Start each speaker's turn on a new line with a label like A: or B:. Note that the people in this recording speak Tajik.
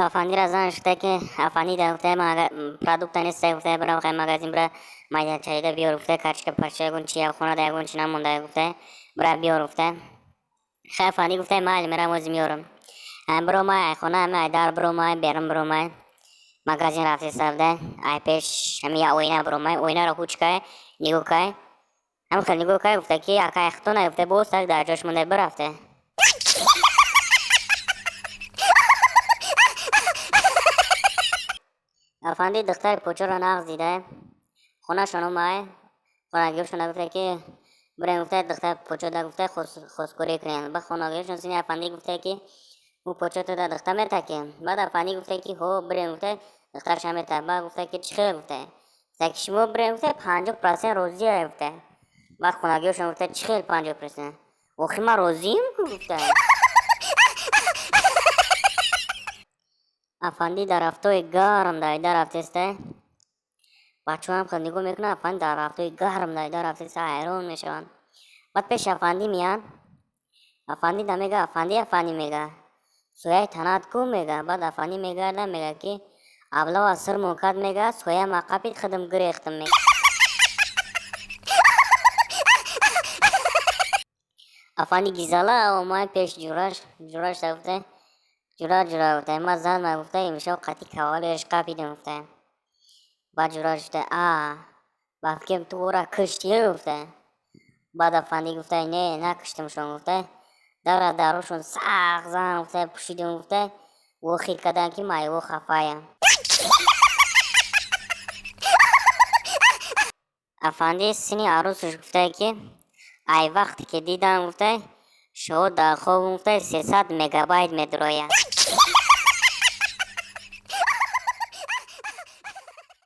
A: Афандира зан шуда ки афанди да гуфта продукта нест, гуфта бирам хай магазин, бира майда чайда биёр, гуфта картошка пача ягон чи хона да ягон чи намонда, гуфта бира биёр, гуфта. Хай афанди гуфта майли, мерам ози меёрам. Биро май хона ай дар биро май берун биро май магазин рафти савда ай пеш ҳами я оина биро май оинаро ҳуч кай нигоҳ кай ҳам хел нигоҳ кай, гуфта ки акай хато гуфта боз так дар ҷош монда бирафта. Афанди духтари почоро нағз дида, хонашон омай, хонагиҳошон гуфта ки бирем, гуфта духтар почо да гуфта хостгорӣ кунем. Ба хонагиҳошон сини афанди гуфта ки ӯ почо то да духтар метаки. Баъд афанди гуфта ки ҳо, бирем, гуфта духтарша мета. Баъд гуфта ки чӣ хел, гуфта ки шумо бирем, гуфта 50% розия, гуфта. Баъд хонагиҳошон гуфта чӣ хел 50%? Охи ман розием ку, гуфта. Афанди дар рафтои гарм давида рафтеста. Бачаҳоам хел нигоҳ мекунанд, афанди дар рафтои гарм давида рафтеста, ҳайрон мешаванд. Баъд пеши афанди меянд. Афанди да мега, афанди, афанди, мега. Сояи танат ку, мега. Баъд афанди мегарда, мега ки аблава сирмон кард, мега, сояам ақабид, худам гирехтам, мега. Афанди гизала омад пеш ҷураш, ҷураш гуфта ҷура ҷура, гуфта ма зан ма, гуфта имшаб қатъи кавалерш қапидем, гуфта. Баъд ҷураш гуфта а ба фикрам ту ӯра куштӣ, гуфта. Баъд афанди гуфта не, накуштамшон, гуфта. Дара дарушон сахт зан, гуфта, пӯшидем, гуфта. Вохир кардам ки майво хафаям. Афанди сини арӯсаш гуфта ки ай вақте ки дидам, гуфта, шоҳ дар хоб, гуфта, 300 мегабайт медрояд.